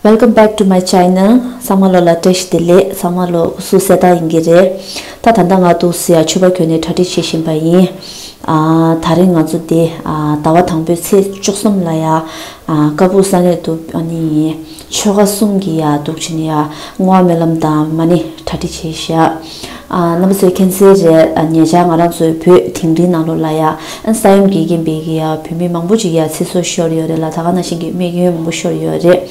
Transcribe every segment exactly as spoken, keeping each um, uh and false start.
Welcome back to my channel. ཚང་མ་ལོ་ལ་བཀྲ་ཤིས་བདེ་ལེགས། ཚང་མ་ལོ་སྐུ་གཟུགས་གསལ་ཐང་ཡིན་གྱི་རེད། ད་ད་ལྟ་ང་འདུག་སེ་ཡ་མཆོད་པ་གྱོན་ནས་གྲ་སྒྲིག་བྱེད་བཞིན་པ་ཡིན། ཨ། ད་རེས་ང་ཚོ་འདི་ཨ་ཟླ་བ་དང་པོའི་ཚེས་བཅུ་གསུམ་ལ་ཡ་ཨ་ཀ་སྦུག་ས་གནས་འདུག་ཨ་ནི་ཆོལ་ཁ་གསུམ་གྱི་ཡ་འདུག་བྱས་ནས་ཡ་བསྔོ་བ་སྨོན་ལམ་དང་མ་ཎི་གྲ་སྒྲིག་བྱས་བཞག་ཨ། རྣམ་པ་ཚོས་མཁྱེན་གསལ་རེད། ཨ། ཉེ་ཆར་ང་རང་ཚོའི་བོད་དིང་རིའི་ནང་ལོགས་ལ་ཡ་ཨ་ས་ཡོམ་གྱི་རྐྱེན་པས་ཀྱི་ཡ་བོད་མི་མང་པོ་ཅིག་ཡ་ཚེ་སྲོག་ཤོར་ཡོད་རེད་ལ། ད་ག་ནང་བཞིན་གྱི་རྨས་སྐྱོན་མང་པོ་ཤོར་ཡོད་རེད།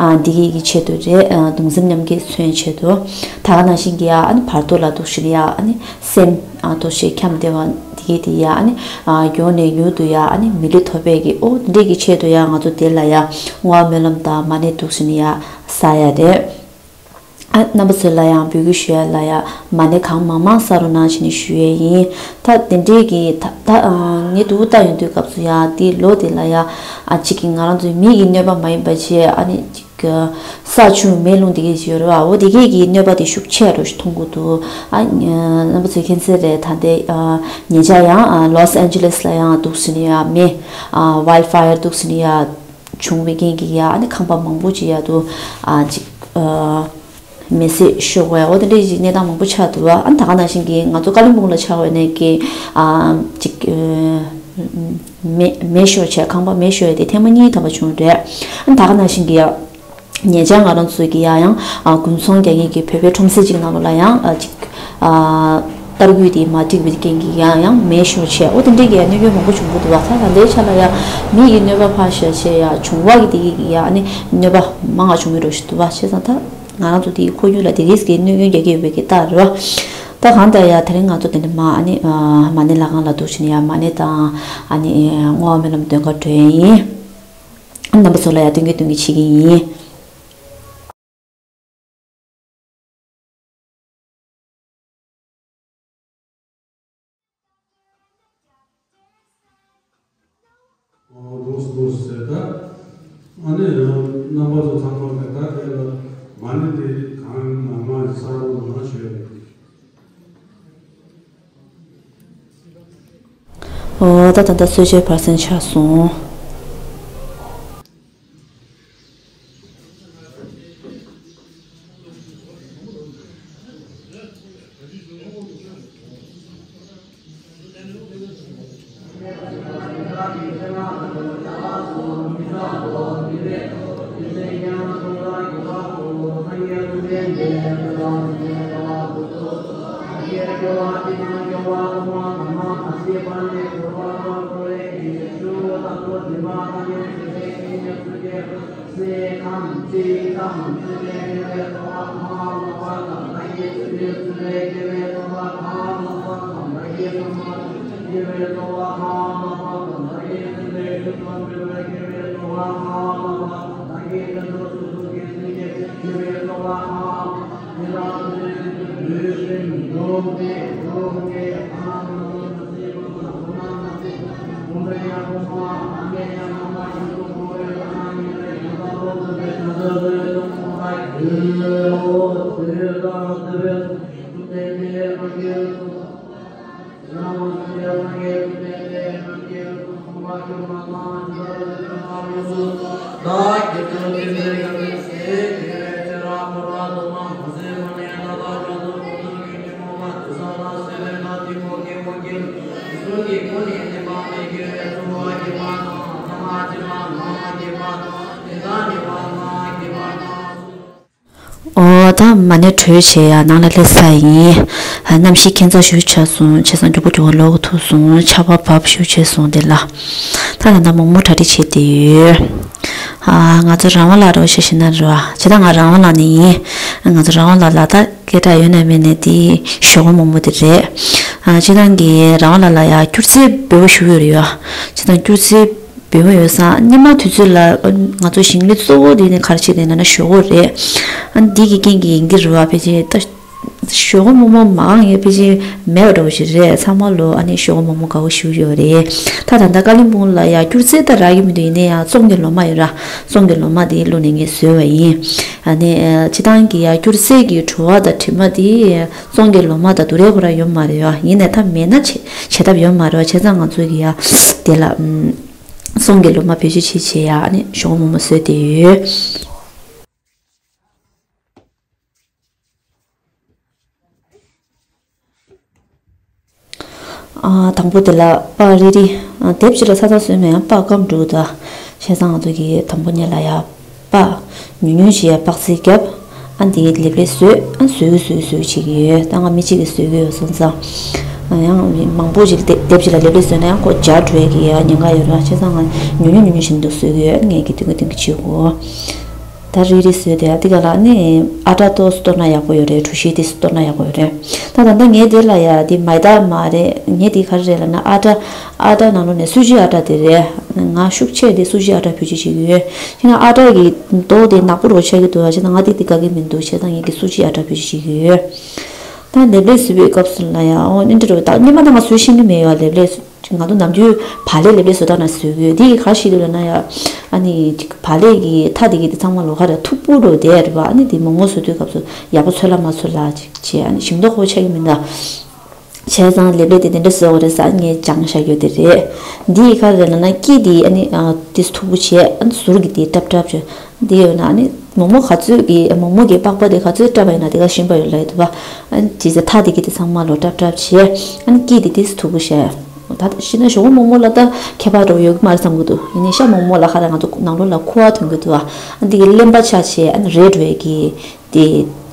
ཨ། འདི་གའི་གི་ཆེད་དུ་རེད། ཨ། གདུང་སེམས་མཉམ་སྐྱེད་མཚོན་ཆེད་དུ། ད་ག་ནང་བཞིན་གྱི་ཡ་ཨ་ནི་བར་དོ་ལ་འདུག་བྱས་ནས་ཡ་ཨ་ནི་སེམས་ཨ་འདུག་བྱས་འཁྱམས་བསྡད་པ་འདི་གའི་དེ་ཡ་ཨ་ནི་ཨ་མགྱོགས་ནས་མྱུར་དུ་ཡ་ཨ་ནི་མི་ལུས་ཐོབ་པའི་གི་ཨོ་འདི་འདྲའི་གི་ཆེད་དུ་ཡ་ང་ཚོ་འདི་ལ་ཡ་བསྔོ་བ་སྨོན་ལམ་དང་མ་ཎི་འདུག་བྱས་ནས་ཡ་བསགས་ཡ་རེད། ཨ། རྣམ་པ་ཚོ་ལ་ཡང་འབོད་སྐུལ་ཞུ་ཡ་ལ་ཡ་མ་ཎི་གང་མང་མང་བསགས་རོགས་གནང་བྱས་ནས་ཞུ་ཡས་ཡིན། ད་དེ་འདྲའི་གི་ད་ད་ཨ་ངས་འདུག་ལྟ་ཡོང་དུས་སྐབས་སུ་ཡ་དེའི་ལོ་དེ་ལ་ཡ་ཨ་གཅིག་གི་ང་རང་ཚོའི་མི་གི་གནོད་པ་མ་ཡིན་པ་བྱས་ཨ་ནི་གཅིག་གི་ས་ཆུ་མེ་རླུང་དེ་གས་ཡོད་རེད་བ། འོ་དེ་གས་ཀྱི་གནོད་པ་དེ་ཤུགས་ཆེ་རུ་མཐོང་གི་འདུག་ཨ། རྣམ་པ་ཚོས་མཁྱེན་གསལ་རེད། ད་ལྟའི་ཨ་ཉེ་ཆར་ཡང་ཨ་ལོས་ཨན་ཇེ་ལེས་ལ་ཡང་འདུག་བྱས་ནས་ཡ་མེ་ཨ་ཝའི་ལཌ་ཕ་ཡར་འདུག་བྱས་ནས་ཡ། བྱུང་བའི་རྐྱེན་གྱིས་ཡ་ཨ་ནི་ཁང་པ་མང་པོ་ཅིག་ཡ་དུ་ཨ་ཅིག་ཨ་མེ་བསྲེགས་ཤོར་བ་འོ་དེ་འདྲའི་ཅིག་གནས་སྟངས་མང་པོ་ཆགས་འདུག་ཨ་ནི་ད་ག་ནང་བཞིན་གྱི་ང་ཚོ་ཀ་ལིམ་པོང་ལ་ཆགས་པའི་ནས་ཀྱི་ཨ་ཅིག་ཨ་མེ་མེ་ཤོར་བྱས་ཁང་པ་མེ་ཤོར་ཡ་དེ་ཐེངས་མ་གཉིས་ཐམ་པ་བྱུང་རེད། ཨ་ནི་ད་ག་ནང་བཞིན་གྱི་ཡ་ཉེ་ཆར་ང་རང་ཚོའི་གི་ཡ་ཡང་ཨ་དགུན་ཚོང་རྒྱག་མཁན་གྱི་བོད་པའི་ཁྲོམ་ས་ཅིག་ནང་ལོགས་ལ་ཡང་ཨ་ཅིག་ཨ་ཏར་སྐུད་དེ་མ་འགྲིག་པའི་རྐྱེན་གྱིས་ཡང་ཡང་མེ་ཤོར་བྱས་འོ་དེ་འདྲའི་གི་གནོད་སྐྱོན་མང་པོ་བྱུང་གི་འདུག་བ། ད་ད་ལྟའི་ཆ་ལ་ཡང་མི་ཡི་གནོད་པ་ཕར་བཞག་བྱས་ཡ་བྱུང་བ་གི་དེ་གི་གི་ཡ་ཨ་ནི་གནོད་པ་མང་ང་བྱུང་མེད་འགྲོ་ཞིག་འདུག་བ། བྱས་ཙང་ད་ང་རང་ཚོ་དེ་ཁོར་ཡུག་ལ་དེ་གིས་གི་གནོད་སྐྱོན་རྒྱག་གི་ཡོད་པའི་གི་རྟགས་རེད་བ། ད་གང་ལྟར་ཡ་དེ་རིང་ང་ཚོ་དེ་འདྲ་མ་ཨ་ནི་ཨ་མ་ཎི་ལྷ་ཁང་ལ་འདུག་བྱས་ནས་ཡ་མ་ཎི་དང་ཨ་ནི་བསྔོ་བ་སྨོན་ལམ་འདོན་ག་འགྲོ་ཡ་ཡིན། རྣམ་པ་ཚོ་ལ་ཡ་སྟོན་གི་སྟོན་གི་བྱེད་ཀྱི་ཡིན། འོ་འདུག་འདུག་ཟེར་ད། ཨ་ནི་རྣམ་པ་ཚོ་ཚང་མ་གི་ད་དེ་ལ་མ་ཎི་དེ་གང་མང་མང་ཞིག་བསགས་རོགས་གནང་ཞུ་ཡ་རེད། འོ་ད་ད་ད་གསོལ་ཇའི་བར་གསེང་ཆགས་སོང་། འོ་ད་མ་ཎི་གྲོལ་བྱས་ཡ་ནང་ལ་སླེབས་ས་ཡིན། ཨ་གནམ་གཤིས་ཁྱད་མཚར་ཞིག་ཆགས་སོང་། བྱས་ཙང་མགྱོགས་པོ་མགྱོགས་པོ་ལོག་ཐུག་སོང་། ཆར་པ་བབས་ཤུགས་ཆེ་སོང་དེ་ལ། ད་ད་ལྟ་མོག་མོག་གྲ་སྒྲིག་བྱས་བསྡད་ཡོད། ཨ་ང་ཚོ་རང་དབང་ལགས་རོགས་ཤེས་ཤེས་ན་རེད་བ། བྱས་ད་ང་རང་དབང་ལགས་ནས་ཡིན། ང་ཚོ་རང་དབང་ལགས་ལ་ད་སྐད་གྲགས་ཡོད་ན་མེད་ན་དེ་ཞོག་ཁོག་མོག་མོག་དེ་རེད། ཨ་སྤྱིར་བཏང་གི་རང་དབང་ལགས་ལ་ཡ་སྐྱུར་རྩི་འབེལ་པོ་ཞུ་གི་ཡོད་རེད་བ། བྱས་ད་སྐྱུར་རྩི་འབེལ་པོ་ཡོད་ཙང་སྔོན་མ་དུས་ཚོད་ལ་ང་ཚོ་ཞིང་ལས་གཙོ་བོ་དེ་ནི་ག་རེ་བྱེད་དེ་ན་ན་ཞོག་ཁོག་རེད། ཨ་འདི་གི་རྐྱེན་གྱིས་ཡིན་གྱི་རེད་བ། ཕལ་ཆེར་ད་ཞོག་ཁོག་མོག་མོག་མང་ཡོད་ཕལ་ཆེར་མེད་པ་འདྲ་བོ་ཞིག་རེད། ཚང་མ་ལོ་ཨ་ནི་ཞོག་ཁོག་མོག་མོག་དགའ་བོ་ཞིག་ཡོད་རེད། ད་ད་ལྟ་ཀ་ལིམ་པོང་ལ་ཡ་སྐྱུར་རྩི་ད་རག་གི་མི་འདུག་ཡིན་ན་ཡང་བཙོང་གི་ལོ་མ་ཡོད་ར། བཙོང་གི་ལོ་མ་དེ་བླུགས་ནས་ངས་བཟོས་པ་ཡིན། ཨ་ནི་ཨ་སྤྱིར་བཏང་གི་ཡ་སྐྱུར་རྩི་གི་བྲོ་བ་དང་དྲི་མ་དེ་བཙོང་གི་ལོ་མ་དང་དུ་རེ་ཁོ་ར་ཡོད་མ་རེད་བ། ཡིན་ནའི་ད་མེད་ན་བྱེད་བྱེད་ཐབས་ཡོད་མ་རེད་བ། བྱས་ཙང་ང་ཚོ་གི་ཡ་དེ་ལ་ཨམ་བཙོང་གི་ལོ་མ་བེད་སྤྱོད་བྱེད་བྱེད་ཡ་ཨ་ནི་ཞོག་ཁོག་མོག་མོག་བཟོས་བསྡད་ཡོད། ཨ། དང་པོ་དེ་ལ་པགས་རིལ་རིལ། ཨ། དེབ་ཅིག་ལ་ཚ་ཚ་བཟོས་ན་ཡང་པགས་སྐམ་འགྲོ་གི་འདུག་བྱས་ཙང་ང་ཚོ་གིས་དང་པོ་ཉིད་ལ་ཡ་པགས་ཉུང་ཉུང་ཅིག་ཡ་པགས་རྩི་བརྒྱབ། ཨ། འདི་ལེབ་ལེབ་བཟོས། ཨ། བཟོས་བཟོས་བཟོས་བྱེད་ཀྱི་ཡོད། ད་ང་མི་གཅིག་གིས་བཟོས་ཀྱི་ཡོད་སོང་ཙང་། ཨ། ཡང་མང་པོ་ཅིག་དེ་དེབ་ཅིག་ལ་ལེབ་ལེབ་བཟོས་ན་ཡང་ཁོ་འཇའ་འགྲོ་ཡ་གི་ཡ་ཉེན་ཁ་ཡོད་རེད། བྱས་ཙང་ང་ཉུང་ཉུང་ཉུང་ཉུང་བཞིན་དུ་བཟོས་ཀྱི་ཡོད། ཨ། ངས་ཀྱི་དུས་ཀྱི་དུས་ཀྱི་བྱེད་དགོས། ད་རིལ་རིལ་བཟོས་དེ། ཨ། དེ་ག་ལ་ནི་ཨ་ཊ་ཏོག་ཙམ་གཏོར་ན་ཡག་པོ་ཡོད་རེད། གྲོ་ཞིབ་ཏོག་ཙམ་གཏོར་ན་ཡག་པོ་ཡོད་རེད། ད་ད་ལྟ་ངས་དེ་ལ་ཡ་དེ་མའི་ད་མ་རེད། ངས་དེ་ག་རེ་རེད་ལབ་ན་ཨ་ཊ། ཨ་ཊ་ནང་ལོགས་ནས་སུ་ཇི་ཨ་ཊ་དེ་རེད། ང་ཤུགས་ཆེ་དེ་སུ་ཇི་ཨ་ཊ་བེད་སྤྱོད་བྱེད་ཀྱི་ཡོད། ཁྱེད་རང་ཨ་ཊ་གི་མདོག་དེ་ནག་པོ་རོ་ཆགས་ཀྱི་འདུག་བྱས་ཙང་ང་དེ་དེ་དགའ་གི་མི་འདུག་བྱས་ཙང་ངས་ཀྱི་སུ་ཇི་ཨ་ཊ་བེད་སྤྱོད་བྱེད་ཀྱི་ཡོད། ད་ལེབ་ལེབ་བཟོས་པའི་སྐབས་སུ་ལ་ཡ། ཨོ། ཨ་ནི་འདི་རུ་ད་སྔོན་མ་ད་ང་བཟོ་ཤེས་ཀྱི་མེད་ཡ། ལེབ་ལེབ་ང་ཚོ་ནམ་རྒྱུན་བག་ལེབ་ལེབ་ལེབ་བཟོ་སྟངས་ནང་བཟོ་གི་ཡོད། འདི་ག་རེ་བྱེད་འདུག་ལབ་ན་ཡ། ཨ་ནི་ཅིག་བག་ལེབ་ཀྱི་ཐག་དེ་གི་དེ་ཚང་མ་ལོགས་ཀ་ར་མཐུག་པོ་འགྲོ་བསྡད་རེད་པ། ཨ་ནི་དེ་མོག་མོག་བཟོ་དུས་སྐབས་སུ་ཡག་པོ་ཚོད་ལ་མ་ཚོད་ལ་ཅིག་བྱས། ཨ་ནི་ཞིམ་མདོག་ཁ་པོ་ཆགས་ཀྱི་མི་འདུག་བྱས་ཙང་ལེབ་ལེབ་དེ་དེ་འདྲ་བཟོས་པ་རེད་ཟེར། ཨ་ནི་ངས་སྦྱངས་བཞག་ཡོད་དེ་རེད། འདི་ག་རེ་རེད་ལབ་ན་དཀྱིལ་དེ་ཨ་ནི། ཨ། དེ་མཐུག་པོ་བྱས། ཨ་ནི་ཟུར་གྱི་དེ་སྲབ་སྲབ་བྱས། འདི་ཡོད་ན་ཨ་ནི་མོག་མོག་ག་ཚོད་ཀྱི་མོག་མོག་གི་པགས་པ་དེ་ག་ཚོད་སྲབ་པ་ཡོད་ན་དེ་ག་ཞིམ་པ་ཡོད་ལབ་ཡོད་འདུག་པ། ཨ་ནི་དེ་ཚོ་ཐག་དེ་གི་དེ་ཚང་མ་ལོགས་སྲབ་སྲབ་བྱས། ཨ་ནི་དཀྱིལ་དེ་དེ་མཐུག་པོ་བྱས། ད་ཤི་ན་ཞོག་མོག་མོག་ལ་ད་ཁྱད་པར་འགྲོ་ཡོད་ཀྱི་མ་རེད་བསམ་གྱི་འདུག་ཡིན་ནའི་ཤ་མོག་མོག་ལ་ཁ་ར་ང་ཚོ་ནང་ལོགས་ལ་ཁུ་བ་ཐོན་གྱི་འདུག་པ། ཨ་ནི་དེ་གི་རློན་པ་ཆགས་བྱས། ཨ་ནི་རལ་འགྲོ་ཡས་ཀྱི་དེ་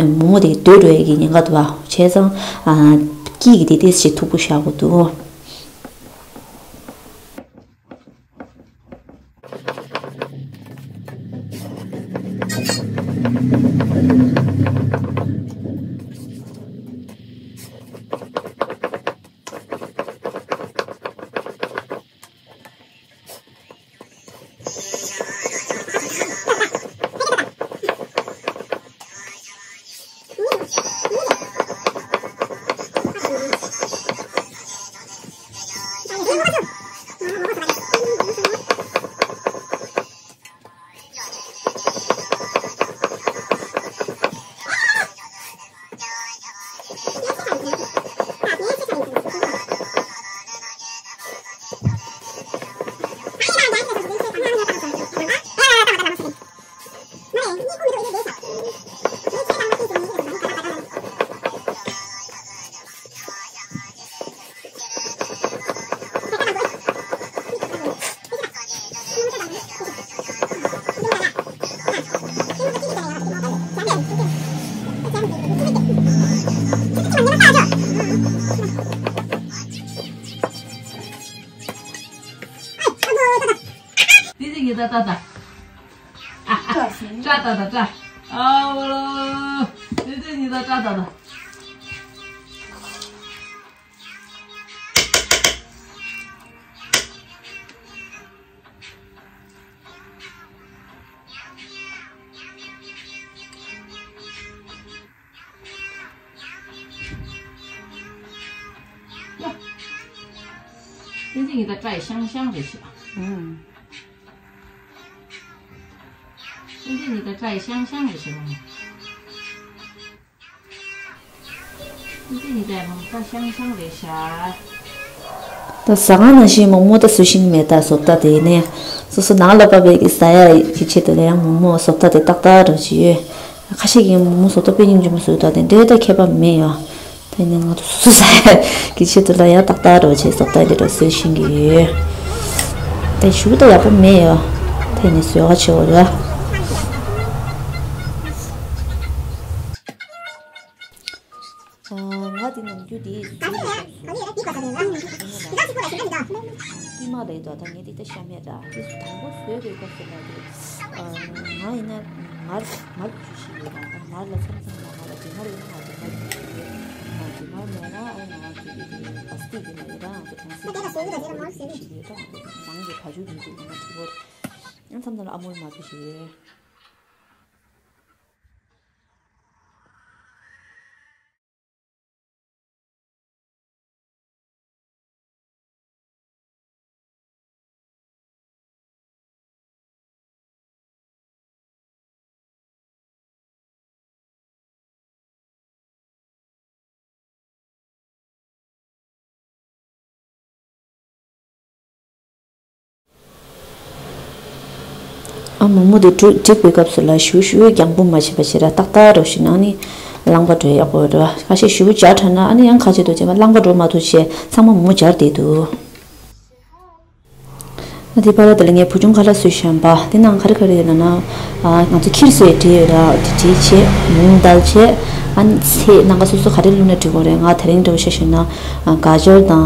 མོག་མོག་དེ་གི་རྡོལ་འགྲོ་ཡས་ཀྱི་ཉེན་ཁ་འདུག་པ། བྱས་ཙང་། ཨ། དཀྱིལ་གྱི་དེ་དེ་ཞིག་མཐུག་པོ་བཞག་དགོས་འདུག་ཡ། བསྟན་འཛིན་ཉི་ཟླ་སྐྲ་ཡི་ཤང་ཤང་རེད་ཤག་ཨང་། བསྟན་འཛིན་ཉི་ཟླ་སྐྲ་ཡི་ཤང་ཤང་རེད་ཤག་ཨང་། བསྟན་འཛིན་ཉི་ཟླ་ཡི་ལྷམ་སྐྲ་ཤང་ཤང་རེད་ཤག་ད་ཟ་ཁང་ནང་བཞིན་མོག་མོག་ད་བཟོ་ཤེས་ཀྱི་མེད། ད་བཟོ་ལྟ་དེ་ནས་སོ་སོ་ནང་ལ་བབས་པའི་གི་ཟ་ཡ་གི་ཆེད་དུ་ལ་ཡང་མོག་མོག་བཟོ་ལྟ་དེ་ཏག་ཏག་འདྲ་བོ་ཅིག་ཡོད། ཁ་ཤས་ཀྱིས་མོག་མོག་བཟོ་ལྟ་དཔེ་སྙིང་རྗེ་མོ་བཟོ་འདུག་དེ་འདྲའི་ད་ཁྱད་པར་མེད་ཡ། དེ་ནས་ང་ཚོ་སོ་སོ་ཟ་ཡ་གི་ཆེད་དུ་ལ་ཡང་ཏག་ཏག་འདྲ་བོ་བྱས་བཟོ་ལྟ་འདི་འདྲ་བཟོས་ཤེས་ཀྱི་ཡོད། དེ་ཞུ་ད་ཡག་པོ་མེད་ཡ། དེ་ནས་བཟོས་ཁ་ཆེ་བ་ར། ང་དེ་ནམ་རྒྱུན་དེ་དཀྱིལ་མ་རེད་དོ། ད་ངས་དེ་ལྟ་ཤ་མེད་ར། དེ་དང་པོ་བཟོས་པའི་སྐབས་སུ་ལ་དེ། ང་ཡིན་ན་མར་མར་བཅུ་བཞི་ཡོད་ར། ད་མར་ལ་མཚམས་མཚམས་ལ་ང་ལ་འབྲས་མར་ཡོད་ན་ང་འབྲས་མར་བཅུ་བཞི་ཡོད། ང་འབྲས་མར་མེད་ན་ཨ་ང་ང་བཅུ་བཞི་དེ་པ་སི་ཏིག་དེ་ལ་ཡོད་ར། ང་ཚོ་གྲོང་གསེབ་ཀྱི་དེ་པ་སི་ཏིག་བཅུ་བཞི་ཡོད་ར། ང་ཚོ་ནང་གི་བ་ཕྱུགས་དེ་ཚོ་ཡིན་ན་དེ་བོ་ཡང་མཚམས་མཚམས་ལ་ཨ་མོལ་མར་བཅུ་བཞི་ཡོད། ཨ་མོག་མོག་དེ་བསྒྲིགས་པའི་སྐབས་སུ་ལ་ཞུ་ཞུ་རྒྱང་པོ་མ་བྱེད་པ་བྱེད་ར། ཏག་ཏག་རོ་ཞིག་ནང་ནས་ རླངས་པ་འགྲོ་ཡག་པོ་རེད། ཁ་ཤས་ཞེ་པོ་འབྱར་དྲགས་ན་ཨ་ནི་ཡང་ཁ་ཆེ་འདུག་བྱས་པ་རླངས་པ་འགྲོ་མ་ཐུབ་བྱས་ཚང་མ་མོ་མོ་འབྱར་བསྡད་འདུག་ཨ་དེ་བར་ལ་དེ་ལ་ངས་བུ་ཆུང་ཁ་ལག་བཟོས་བཞག་པ་དེ་ནང་ག་རེ་ག་རེ་ཡོད་ལབ་ན། ཨ་ང་ཚོ་ཁིར་སོ་ཡི་བྲིས་ཡོད་ར། དེ་བྲིས་བྱས་མུང་དལ་བྱས། ཨ་ནི་ཚལ་སྣ་ཁ་སོ་སོ་ག་རེ་བླུགས་ན་འགྲིག་གི་རེད། ང་དེ་རིང་འདྲ་བོ་བཤད་བཤད་ན་ག་ཅར་དང་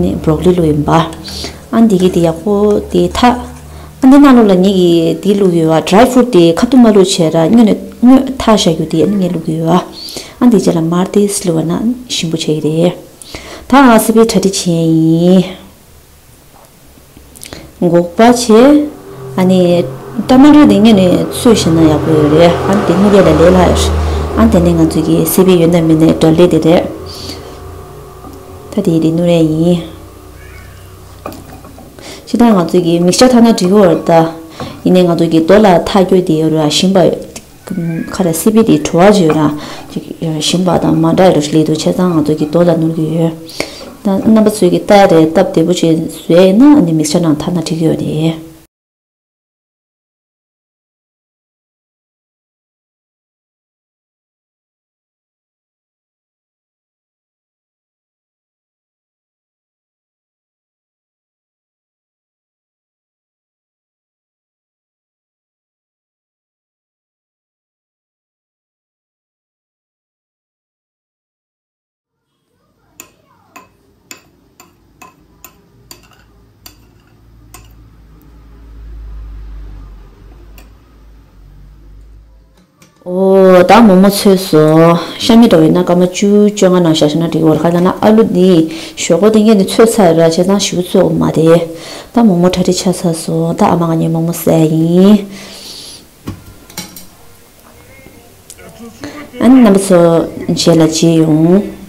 ནི་བྷོ་རོ་ཀོ་ལི་བླུགས་ཡིན་པ། ཨ་འདི་གི་དེ་ཡག་པོ་དེ་ཐག་ཨ་འདི་ནང་ལོགས་ལ་ངེད་ཀྱིས་དེ་བླུགས་ཡོད་བ། ཌ་རའི་ཕུ་རུ་ཊི་དེ་ཁ་ཐུག་མ་བླུགས་བྱས་ར་སྔོན་ནས་སྔོན་ཐག་བཞག་རྒྱུ་དེ་ཨ་ནི་ངས་བླུགས་ཡོད་བ། ཨ་འདི་རྗེས་ལ་མར་དེ་བླུགས་པ་ན་ཞིམ་པོ་བྱེད་ཀྱི་རེད། ད་ང་སི་པན་གྲ་སྒྲིག་བྱེད་ཡིན། འགོག་པ་བྱས། ཨ་ནི་ཊ་མ་ཊོ་དེ་སྔོན་ནས་ཚོས་བྱས་ན་ཡག་པོ་ཡོད་རེད། ཨ་ནི་དེ་སྣུར་ཡས་ལ་ལས་སླ་ཡོད་རེད། ཨ་ནི་དེ་ནས་ང་ཚོ་གི་སི་པན་ཡོད་ན་མེད་ན་འདྲ་ལས་དེ་རེད། ད་དེ་དེ་སྣུར་ཡས་ཡིན། ཕྱི་ད་ང་ཚོ་གི་མིག་སི་ཅར་འཐག་ན་འགྲིག་གི་རེད་ད། ཡིན་ནའི་ང་ཚོ་གི་རྡོ་ལ་འཐག་རྒྱུ་དེ་ཡོད་རེད། ཞིམ་པ། ཁ་ར་སི་པན་དེ་བྲོ་བ་ཅིག་ཡོད་ར། ཅིག་ཞིམ་པ་དང་མ་འདྲ་ཡོད་ར་ཞིག་ལས་འདུག་བྱས་ཙང་ང་ཚོ་གི་རྡོ་ལ་སྣུར་གི་ཡོད། ད་རྣམ་པ་ཚོས་གི་ལྟ་རེ་སྟབས་བདེ་པོ་ཅིག་བཟོས་ཡིན་ན་ཨ་ནི་མིག་སི་ཅར་ནང་འཐག་ན་འགྲིག་གི་ཡོད་རེད། ཨོ། ད་མོག་མོག་ཚོས་སོང་། ཤ་མེད་འདྲ་བོ་ཡིན་ན་སྐར་མ་བཅུ་བཅོ་ལྔ་ནང་བཞག་བཞག་ན་འགྲིག་གི་རེད། ག་རེ་ལབ་ན་ཨ་ལུ་འདི་ཞོག་ཁོག་དེ་སྔོན་ནས་ཚོས་ཚར་ར་བྱས་ཙང་ཞེ་པོ་ཚོས་ཡོད་མ་རེད། ད་མོག་མོག་གྲ་སྒྲིག་ཆགས་ཚར་སོང་། ད་ཨ་མ་ང་གཉིས་མོག་མོག་བཟས་ཡིན། ཨ་ནི་རྣམ་པ་ཚོ་རྗེས་ལ་མཇལ་ཡོང་།